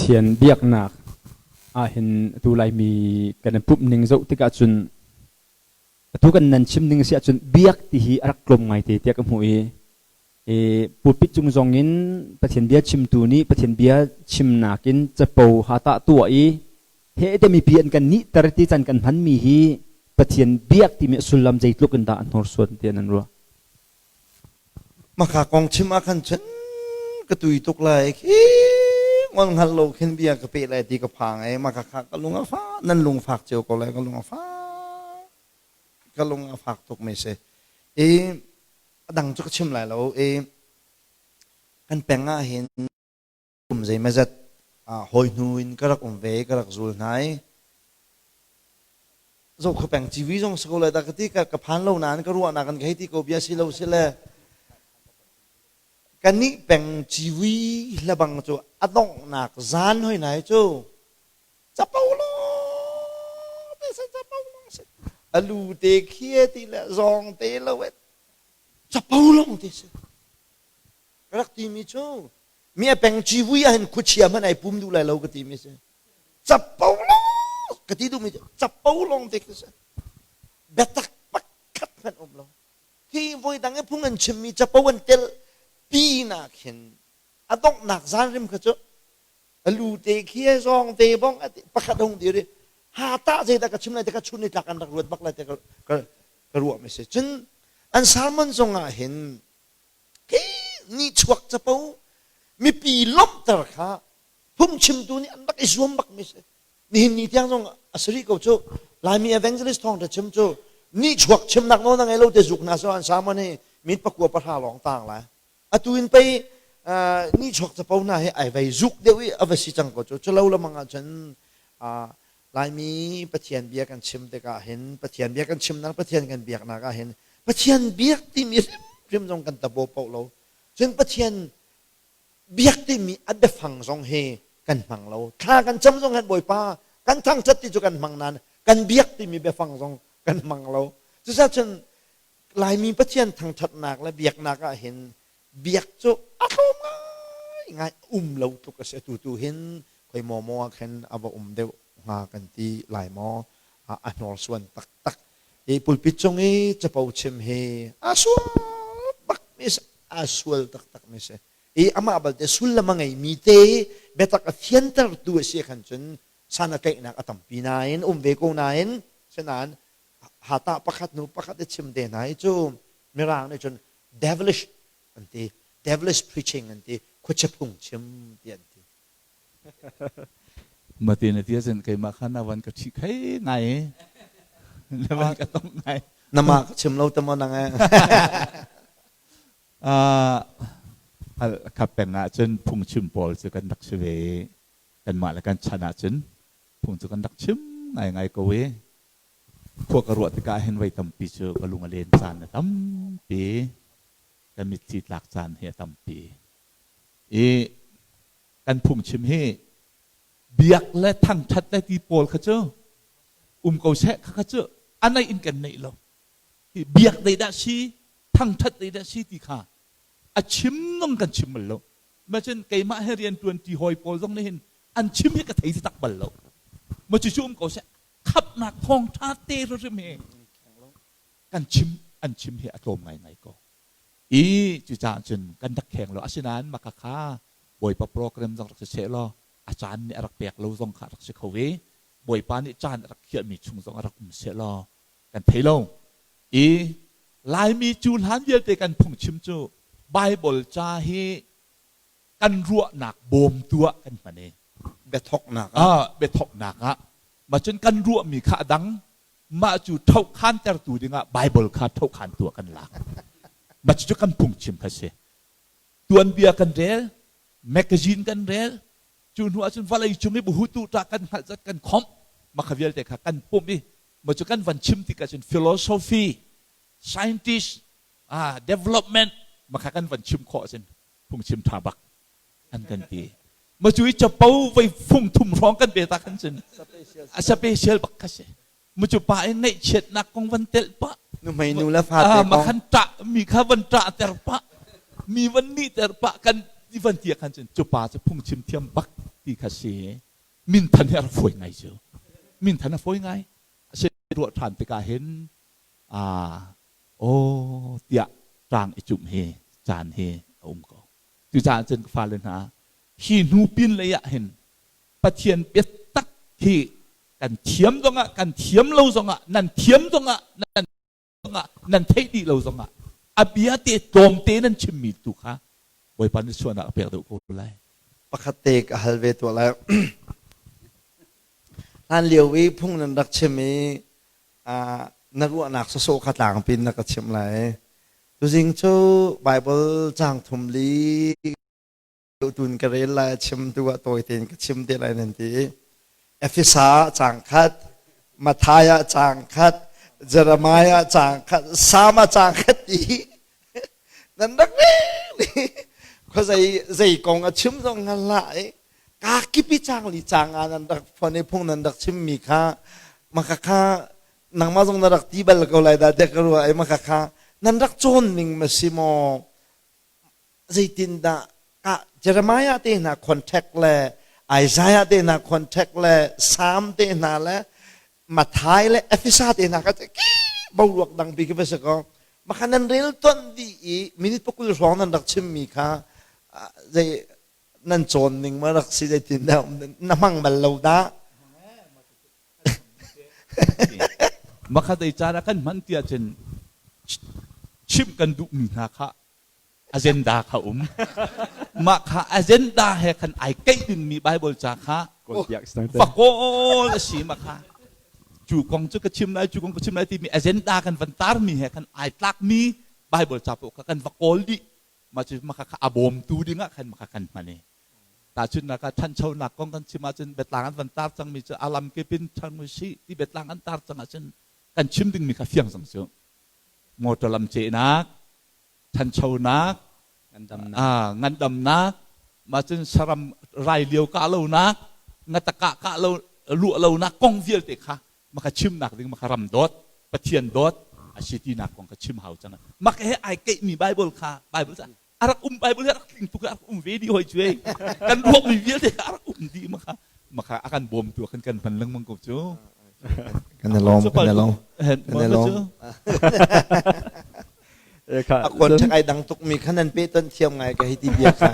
Pathian biaknak ahhin atu Laimi kan i pumh ning zoh tikah cun atu kan nan chim ning si ahcun biak ti hi a rak tlawm ngaite tiah ka hmuh i pulpit cung zong in Pathian bia chimtu nih Pathian bia chimnak in capo ha tah tuah i he te mipi an kan nihter ti can kan hmanmi hi Pathian biak timi a sullam zeitluk in dah an hnorsuan ti an ruah. Maka kong chim ah khan cun ka tui tuk lai khi ngol hngal lo khin bia ka pe lai ti ka phang ai maka kha ka lung a fa nan lung fak cio ko lai ka lung a fa ka lung a fak tuk mi si i a dang cu ka chim lai lo i kan peng ah hin kum zeimazat hawi hnu in ka rak um ve ka rak zul hna i Zohkho peng TV zong si ko lai dah ka ti ka phan lo nain ka ruahnak an ka hei ti ko bia si lo si le kanih peng TV lebang cu a donghnak zan hoi nai cu capo lo te se capo long se alu te khie ti le zawng te lo e capo long te se ka rak ti mi cu mi a peng civui ah hin khuachia hmanh ai pum duh lai lo ka ti mi si capo lawng ka ti duhmi cu capo lawng te khi si biatak pakhat hmanh um lo khi voi dang i phung an chimmi capo an tel pi nak hin a donghnak zan rim kha cu a lu te khi zawng te bong pakhat hung dir i ha tah zeidah ka chim lai te ka chun ni tlak an rak ruat bak lai te ka ruah mi si cun an sermon zong ah hin khi ni chuak capo mipi lawmhter kha phungchimtu nih an rak i zuam bak mi si nihin ni tiang zong a si rih ko cu Laimi evangelist thawng ṭha chim cu ni chuak chimnak nawl na ngei lo te zuk hna so an sermon hi min pakua pahra lawng tang lai atu in pei ni chuak capo hna hi ai vei zuk deuh i a va si cang ko cu culo lamang ah cun Laimi Pathian bia kan chim tikah hin Pathian bia kan chimnak Pathian kan biaknak ah hin Pathian biak timi hrimhrim zong kan tabo paoh lo cun Pathian biak timi a biafang zong hi kan hmang lo thla kan cam zong hin Bawipa kan thangṭhat ti cu kan hmang nain kan biak timi biafang zong kan hmang lo cucaah cun Laimi Pathian thangṭhatnak le biaknak ah hin biak cu a tlawm ngai ngai um lo tluk a si atu tu hin khoi maw maw ah khin a va um deuh hnga kan ti lai maw a hnorsuan taktak i pulpit cung i capo chim hi a sual bak mi a sual taktak mi si i amah balte sullam a ngeimi te biatak a fiantertu a si khan cun san a tlaihnak a tampi nain um ve ko nain sinain hata pakhat hnu pakhat i chim te hna hi cu mirang nih cun devilish an ti devilish preaching an ti khuachia phung chim ti an ti Mate na ti ahcun keimah kha na van ka ṭhi khei ngai na van ka tong ngai. Nama ka chim lo te maw nang eh? Kha peng ahcun phungchim pawl cu kan rak si ve i kanmah le kan chan ahcun phung cu kan rak chim ngaingai ko i khua ka ruah tikah hin voi tampi cu ka lung a len caan a tampi ka mitthli tlak caan hi a tampi i kan phungchim hi biak le thangṭhat le ti pawl kha cu um ko seh kha kha cu a neih in kan neih lo hi biak dei dah si thangṭhat dei dah si ti kha a chim nong kan chim bal lo ma cun keimah he rian ṭuan ṭi hawi pawl zong nih hin an chim hi ka thei tak bal lo ma cu cu um ko seh khapnak thawngṭha te hrim hi kan chim an chim hi a tlawm ngaingai ko i cucaah cun kan rak kheng lo asinain maka kha Bawipa program zong rak si seh law a caan nih a rak pek lo zong kha rak si kho i Bawipa nih caan a rak khiahmi chung zong a rak um seh law kan thei lo i Laimi cu hlan vialte kan phungchim cu Bible ca hi kan ruahnak bawmtu ah kan hman i biathoknak ah biathoknak ah mah cun kan ruahmi kha a dang mah cu thohkhantertu dingah Bible kha thohkhantu ah kan lak mah cucu kan phungchim kha si tuanbia kan rel magazine kan rel cu hnu ahcun vawlei cung i buhutu ṭah kan hngalh zat kan khomh mah kha vialte kha kan pumh i mah cu kan van chim tik ahcun philosophy scientist ah development mah kha kan van chim khawh ahcun phungchim ṭha bak an kan ti ma cu i capo voi fung thum hrawng kan pe ta khan cun a special bak kha si mu cu pa in ngaihchiatnak kong van telh pah nuhmei nu le fate ma khan ṭah mi kha van ṭah ter pah mi van nih ter pah kan Ti van ti khan cun cu pa cu phungchim thiam bak ti kha si. Minthan hi a rak fawi ngai cu. Minthan a fawi ngai. A si ruah ṭhan tikah hin aw tiah ṭang i cumh hi caan hi a um ko. Cucaah cun ka fale hna, hi hnu pin lei ah hin Pathian biatak hi kan thiam zongah kan thiam lo zongah nan thiam zongah nan zongah nan theih dih lo zongah a bia te tlawmte nan chimmi tu kha Bawipa nih suahnak a pek deuh ko lai. Pakhat te ka hal ve tuah lai. Hlan lio i phung nan rak chim i na ruahnak sawsawh kha tlangpi na ka chimh lai. Tuzing cu Bible caang thum li tun ka rel lai chim tu ah tawi tein ka chim te lai nan ti. Efesa caang khat, Matthai ah caang khat, Jeremiah caang khat, Salm ah caang khat ti nan rak rel khua zei zei kong a chim zong ngal hlah i ka kipi caang li caang ah nan rak phone i phung nan rak chimmi kha maka kha nangmah zong na rak ti bal ko lai dah tiah ka ruah i maka kha nan rak cawn ning ma si maw zeitindah ka Jeremiah te hna contact le Isaiah te hna contact le Psalm te hna le Matthai le Efesa te hna kha ki boruak dang pi khi va si ko maka nan rel ton dih i minute pakul hrawng nan rak chimmi kha zei nan cawn ning ma rak si zeitin dah na hmang bal lo dah Makha zei caan ah kan hman tiah cun chimh kan duhmi hna kha agenda kha um. Mah kha agenda he khan ai keih dingmi Bible ca kha va kawl a si mah kha. Cu kong cu ka chim lai, cu kong ka chim lai timi agenda kan van tarmi he khan ai tlakmi Bible ca paoh kha kan va kawl dih. Mah cu mah kha a bawmtu dingah khan mah kha kan hman i. Tahchunhnak ah ṭhanchonak kong kan chim ahcun biatlang an van tar cangmi cu a lamkip in ṭhang usih ti biatlang an tar cang ahcun kan chim dingmi kha fiang cang cu. Motor lam cehnak, ṭhanchonak, ngandamnak, mah cun saram rai lio kah lonak, ngatakah kah lo luah lonak kong vialte kha maka chimnak ding maka ram dawt, Pathian dawt a si tinak kong kha chim hau cang. Maka he ai keihmi Bible kha Bible a rak um Bible hi a rak tling tuk a rak um ve dih hoi cu ei kan ruahmi vialte kha a rak um dih maka maka a kan bawmtu kan kan hman lengmang ko cu kan i lawm kan i lawm kan i lawm a kon ai dang tuk mi kha nan pe ton thiam ngai ka hi ti bia kha.